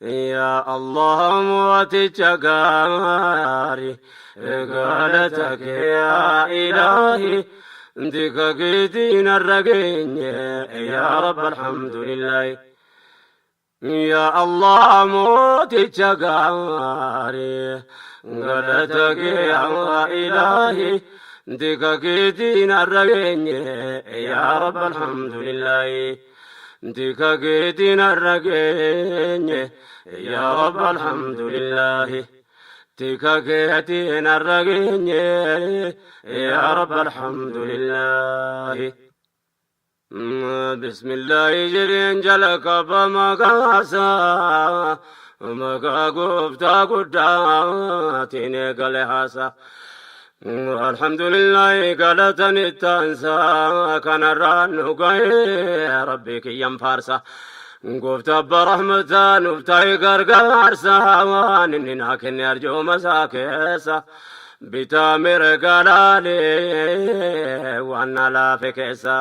Yaa Allah mooticha gaarii galata kee yaa ilaahi tika keetiin har'a geenye yaa Rabb alhamdulillahi. Yaa Allah mooticha gaarii galata kee yaa ilaahi tika keetiin har'a geenye yaa Rabb alhamdulillahi. Tika keetiin har'a geenye yaa Rabb alhamdulillahi. Tika keetiin har'a geenye yaa Rabb alhamdulillahi. Bismillaahi jedheen jalqaba maqaasaa maqaa gooftaa guddaatiin eegale haasaa. Alhamdulillahi galatan ittaansaa kanarraan nu ga'e rabbi kiyyan faarsa. Gooftaa abbaa rahmataa nuuf ta'e gargaarsa waan inni naa kenne arjooma isaa keessa. Bitaa mirga laalee waan na laafe keessa.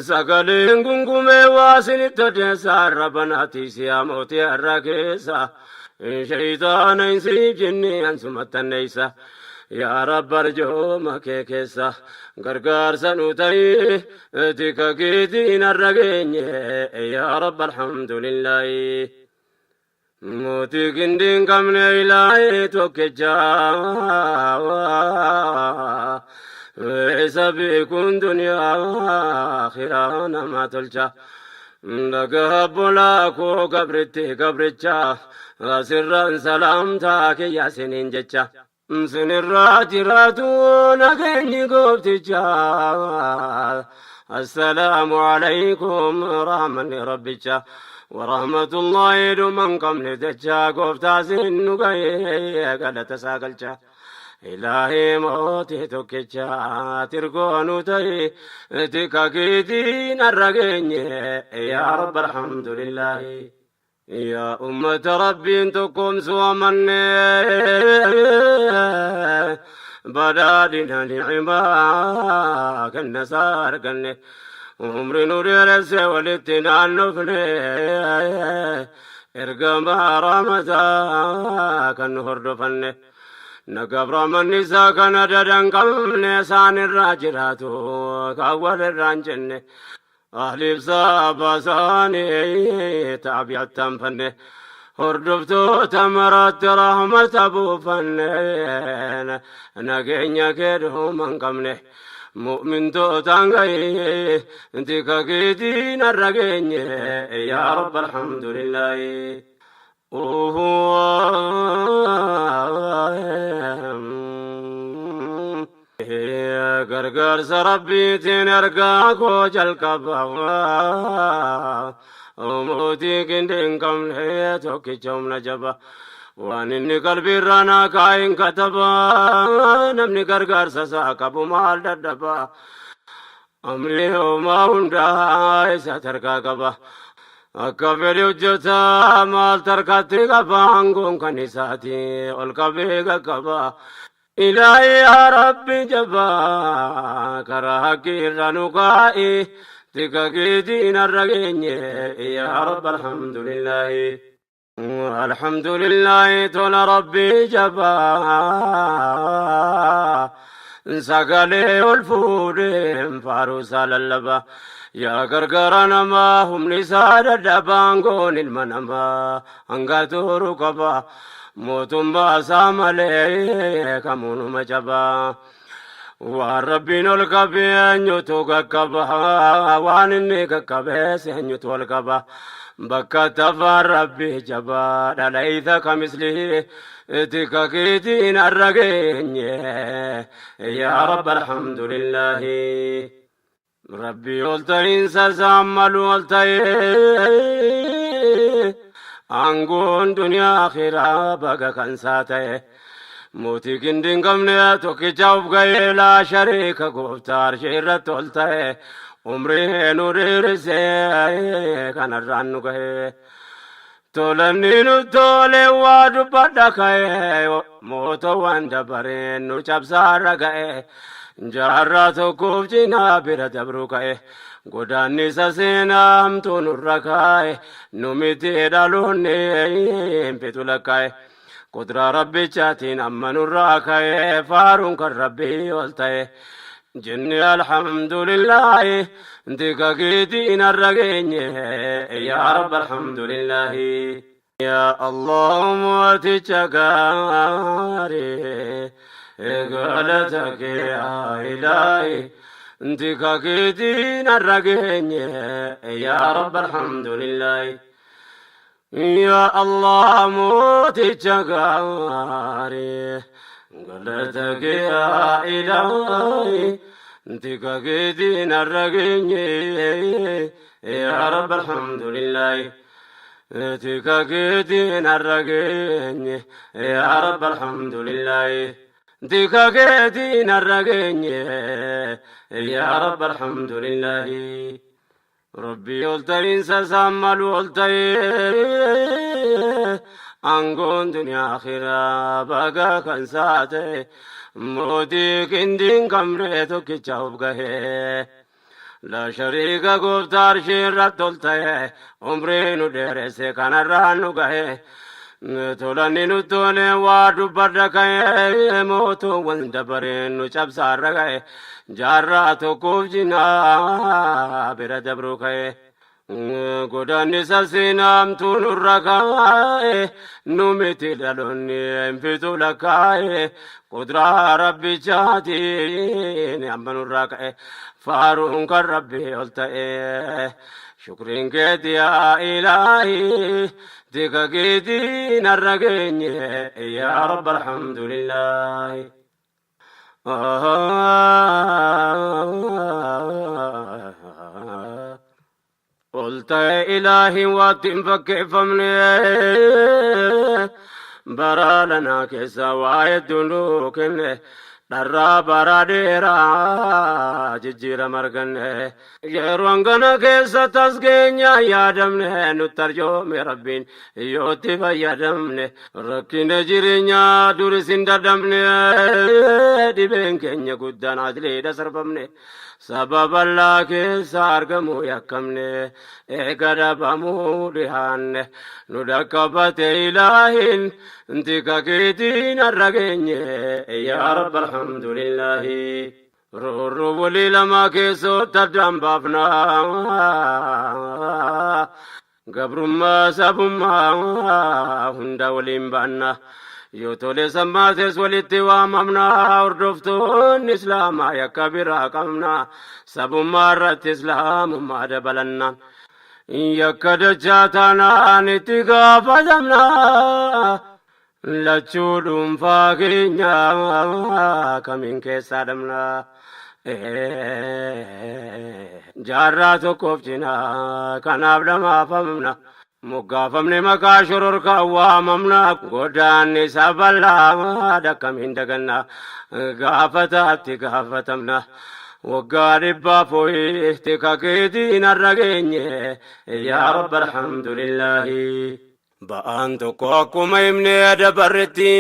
Sagaleen gungumee waa isinitti odeessa arraba naati siyaa mootii har'a keessa. Shayxaana hin siif jinni ansumattanneessa. Yaa Rabbi arjooma kee keessa gargaarsa nu ta'i tika keetiin har'a geenye yaa Rabbi alhamdulillahi. Mootii gindii hin qabne ilaahee tokkicha. Isa beekuun duniyaa akhiraa nama tolcha. Dhagaa obbolaa koo gabritti gabricha asirraan salaamtaa kiyya siniin jecha. Sinirraa jiraatu nageenyi goofticha. Assalaamu alaykum rahmanni rabbicha. Warahmatullahi dhuman qabne jecha gooftaa sin nu ga'ee galata isaa galcha. Ilaahii mootii tokkicha tirgoo nu ta'i tika keetiin har'a geenye yaa rabba alhamdulillahi. Yaa ummata rabbiin tokkoomsuu amannee badhaadhina ni'imaa kenna isaa arganne umri nu dheeresse walitti naannofne ergamaa rahmataa kan nu hordofanne nagaaf rahmanni isaa kan adada hin qabne isaan irraa jiraatu kan walirraa hin jenne Ahliif sahaabaa isaanii taabi'attaan fanne hordoftoota maraatti rahmata buufanne nageenya kee dhuma hin qabne mu'mintootaan gahee tika keetiin har'a geenye yaa rabba alhamdulillaahi. Gargaarsa rabbiitiin ergaa koo jalqaba. Mootii qindii hin qabne tokkicha humna jaba. Waan inni qalbiirraa naa kaa'in kataba. Namni gargaarsa isaa qabu maal dadhaba. Amri homaa hundaa isa tarkaa qaba. Akka fedhe hojjeta maal tarkaatti qaba aangoon kan isaati ol qabee qaqqaba. Ilaahi yaa Rabbi jabaa karaa haqqii irra nu kaa'i tika keetiin har'a geenye yaa Rabbi alhamdulillaahi. Alhamdulillahi tola rabbii jabaa sagalee ol fuudheen faaruu isaa lallaba yaa gargaara namaa humni isaa dadhabaan goon ilma namaa hanga turu qaba mootummaa isaa malee kamuunuma cabaa. Waan rabbiin ol qabe eenyutu qaqqaba waan inni qaqqabees eenyutu ol qaba bakka tafaan rabbi jabaa dhalaysa kamislihi tika keetiin har'a geenye yaa rabba alhamdulillaahi. Rabbi ol ta'iinsa isaan malu ol ta'ee aangoon duniyaa akhiraa baga kan isaa ta'e mootii gindi hin qabne tokkicha of ga'ee laa shariika gooftaa arshii irratti ol ta'e umrii nu dheerisee kanarraan nu ga'e. Tolanni nu tole waa dubbadha ka'e mootowwan dabareen nu cabsaarra ga'e jaarraa tokkoof cinaa bira dabruu ka'e. Godaannisa seenaa hamtuu nurra kaa'e, nu miti dhaloonni hin fixu lakkaa'e. Qudraa Rabbichaatiin amma nurraa ka'e, faaruun kan Rabbii ol ta'e. Jenne alhamdulillaahi, tika keetiin har'a geenye, yaa Rabbi alhamdulillaahi. Yaa Allah mooticha gaarii, galata kee yaa ilaahi, tika keetiin har'a geenye, yaa Rabbi alhamdulillaahi. Yaa Allah mooticha gaarii, galata kee yaa ilaahi, tika keetiin har'a geenye, yaa Rabbi alhamdulillaahi. Tika keetiin har'a geenye, yaa Rabbi alhamdulillaahi. Tika keetiin har'a geenye, yaa Rabbi alhamdulillaahi. Rabbii ol ta'iinsa isaan malu ol ta'ee, aangoon duniyaa akhiraa baga kan isaa ta'e, mootii qindiin kamree tokkicha of gahee. Laa shariika gooftaa arshii irratti ol ta'e, umrii nu dheeresse kanarraan nu gahe. Tolanni nu tole waa dubbadha ka'e, mootuuwwan dabareen nu cabsaarra ga'e, jaarraa tokkoof jinaa bira dabruu ka'e. Godaannisa seenaamtuu nurra kaa'e, nu miti dhaloonni hin fixu lakkaa'e, qudraa Rabbichaatiin amma nurraa ka'e, faaruun kan Rabbii ol ta'e. Shukriin keeti yaa ilaahi, tika keetiin har'a geenye, yaa Rabbi alhamdulillaahi. Ol ta'e ilaahi waatti hin fakkeeffamne, bara lanaa keessa waa hedduu nuu kenne, dharraa bara dheeraa jijjiirama arganne. Yeroo hangana keessa tas keenya yaadamne, nutti arjoome Rabbiin yootti fayyadamne. Rakkina jireenyaa duris hin dadhabne, dhibeen keenya guddaan adliidha sarbamne. Saba bal'aa keessa argamu yakkamne, eega dhabamuu dhihaanne. Nu dhaqqabate ilaahin, tika keetiin har'a geenye, yaa Rabbi alhamdulillaahi. Roorroo walii lamaa keessootti addaan baafna. Gabrummaa sabummaa hunda waliin baanna. Yoo tole sammaates walitti waamamna. Hordoftoonni Islaamaa yakka biraa qabna. Sabummaa irratti Islaamummaa dabalanna. Yakka dachaa taanaan itti gaafatamna. Lachuu dhuunfaa keenya kamiin keessaa dhabna. Jaarraa tokkoof cinaa kanaaf dhamaafamna. Moggaafamne maqaa shororkaa waamamna. Godaanni isa bal'aa akkamiin daganna. Gaafataatti gaafatamna. Waggaa dhibbaaf ho'i tika keetiin har'a geenye, yaa Rabbi alhamdulillaahi. Ba'aan tokko akkuma himne dabarretti,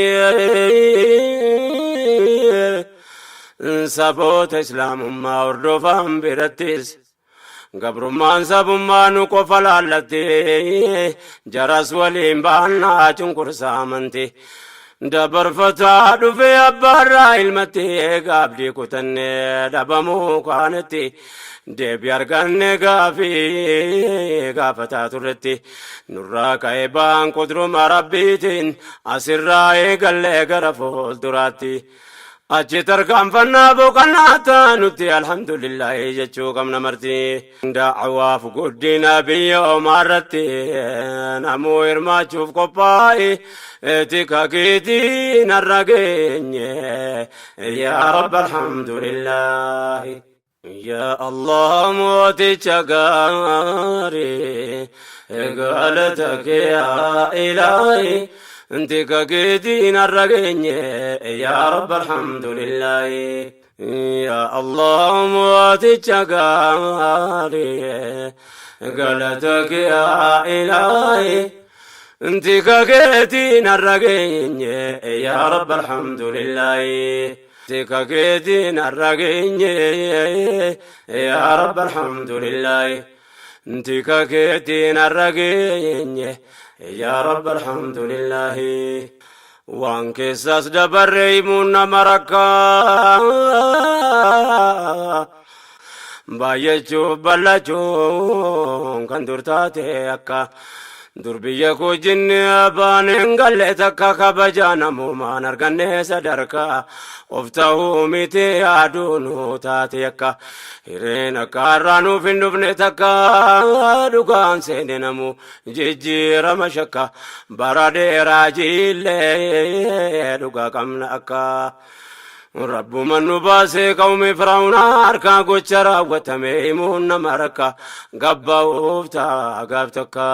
saboota Islaamummaa hordofan birattis gabrummaan sabummaa nu qofa laallatti, jaras waliin baannaa cunqursaa amanti. Dabarfataa dhufee abbaarraa ilmatti, gaabdii kutanne dhabamuu kaanetti, deebii arganne gaafii gaafataa turretti. Nurraa ka'e ba'aan qudruma Rabbiitiin, asirraa eegallee gara fuulduraatti. Achi tarkaanfannaa boqonnaa taanutti alhamdulillaahi jechuu qabna marti. Da'waaf guddina biyya omaarratti namuu hirmaachuuf qophaa'e, tika keetiin har'a geenye, yaa Rabbi alhamdulillaahi. Yaa Allah mooticha gaarii, galata kee yaa ilaahi, tika keetiin har'a geenye, yaa Rabbi alhamdulillaahi. Yaa Allah mooticha gaarii, galata kee yaa ilaahi, tika keetiin har'a geenye, yaa Rabbi alhamdulillaahi. Tika keetiin har'a geenye, yaa Rabbi alhamdulillaahi. Tika keetiin har'a geenye, yaa Rabbi alhamdulillaahi. Waan keessaas dabarre himuun nama rakkaa. Baay'achuuf bal'achuun kan dur taate akka dur biyya koo jinni abbaan hin galle takka kabajaa namoomaan arganne sadarkaa of ta'uu miti yaaduu nu taate akka hireen akka har'aa nuuf hin dhufne takka dhugaan seene namu jijjiirama shakka bara dheeraa jiillee dhugaa qabna akka. Rabbuma nu baasee qawmi Fir'awnaa harkaa gocha raawwatame himuun nama rakka gabba'uuf ta'a gaaf takka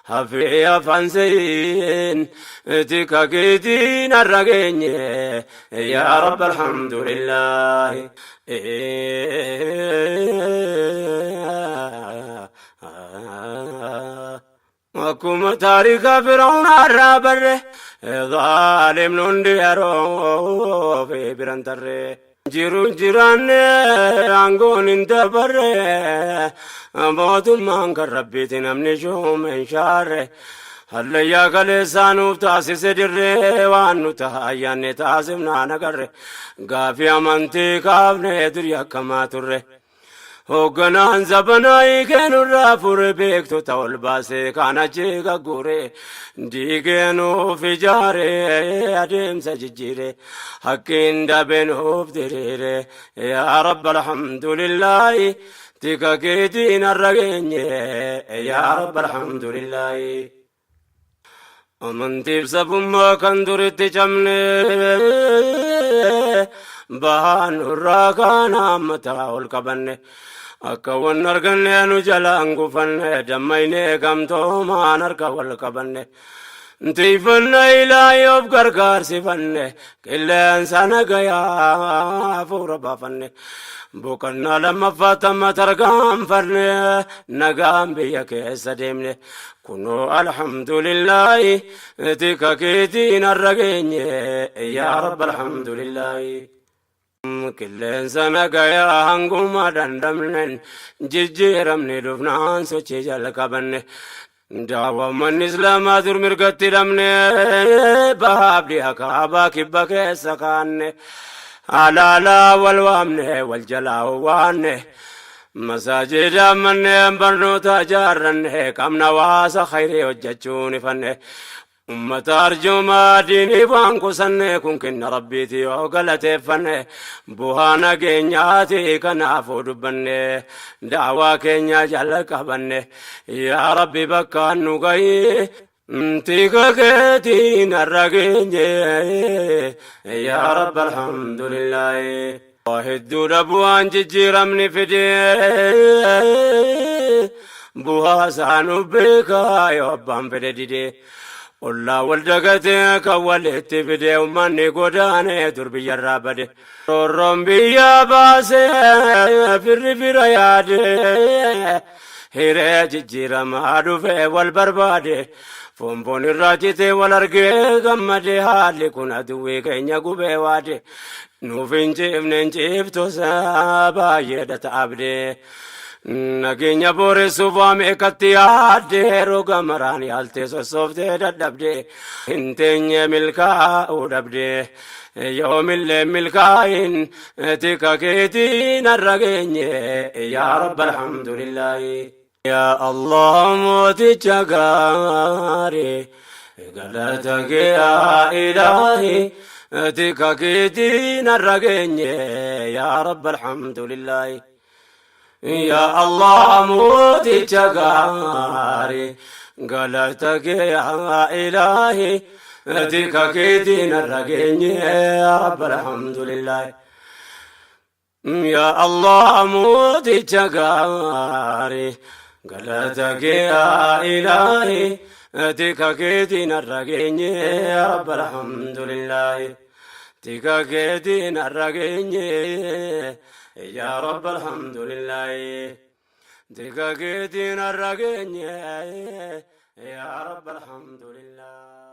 hafee afaan se'iin tika keetiin har'a geenye yaa Rabbi alhamdulillaahi. Akkuma taarika Fir'awnaa irraa barre zaalimni hundi yeroo fi biran tarre. Jiruun jiraanne aangoon hin dabarre mootummaan kan rabbiiti namni shuume hin shaarre. Hallayyaa kaleessaa nuuf taasise dirree waan nu ta'a ayyaanne taasifnaa nagarre gaafii amantii kaafne durii akkamaa turre. Hoogganaan zabanaa hiikee nurraa fure beektota ol baasee kaan achi gagguure diigee nuuf ijaare adeemsa jijjiire hakkiin dabe nuuf diriire yaa rabba alhamdulillaahi tika keetiin har'a geenye yaa rabba alhamdulillaahi. Amantiif sabummaa kan duritti cabne bahaan nurraa kaana mataa ol qabanne akka wan arganne nu jalaan gufanne dammaynee gamtoomaan harka wal qabanne tiifanna ilaahi of gargaarsifanne qilleensa nagayaa hafuura baafanne boqonnaa lammaffaa tamma tarkaanfanne nagaan biyya keessa deemne Kunoo alhamdulillaahi tika keetiin har'a geenye yaa rabba alhamdulillaahi. Qilleensa nagayaa hanguma dandamnen jijjiiramni dhufnaan sochii jalqabanne. Daawwammanni islaamaa dur mirgatti dhabne bahaaf dhiha kaabaa kibba keessa kaanne. Alaalaa wal waamne wal jalaa waanne. Masaajida manneen barnoota ijaarranne qabna hawaasa khayrii hojjechuun ifanne ummata arjoomaa diinii waan qusanne kun kenna rabbiiti yoo galateeffanne bu'aa nageenyaati kanaafuu dubbanne da'waa keenya jala qabanne yaa rabbi bakkaan nu gahi tika keetiin har'a geenye yaa rabbi alhamdulillaahi. Waa hedduudha bu'aan jijjiiramni fide bu'aa isaa nu beekaa yoo abbaan fedhe dide ollaa wal dagatee kan walitti fide uummanni godaanee dur biyyarraa bade roorroon biyya baasee firri fira yaade hiree jijjiiramaa dhufe wal barbaade foon foon irraa citee wal argee gammade haalli kun aduwwii keenya gubee waade Nuuf hin ciifne hin ciiftu baay'eedha ta'abde. Nageenya booressuuf waa meeqatti yaadde roga maraan yaaltee sossooftee dadhabde. Hin teenye milkaa'uu dhabde. Yoomillee milkaa'in tika keetiin har'a geenye yaa rabba alhamdulillaahi. Yaa Allah mooticha gaarii galata kee yaa ilaahi tika keetiin har'a geenye yaa rabba alhamdulillaahi. Yaa Allah mooticha gaarii galata kee yaa ilaahi tika keetiin har'a geenye yaa rabba alhamdulillaahi. Yaa Allah mooticha gaarii galata kee yaa ilaahi tika keetiin har'a geenye yaa rabba alhamdulillaahi tika keetiin har'a geenye yaa rabba alhamdulillaahi tika keetiin har'a geenye yaa rabba alhamdulillaahi.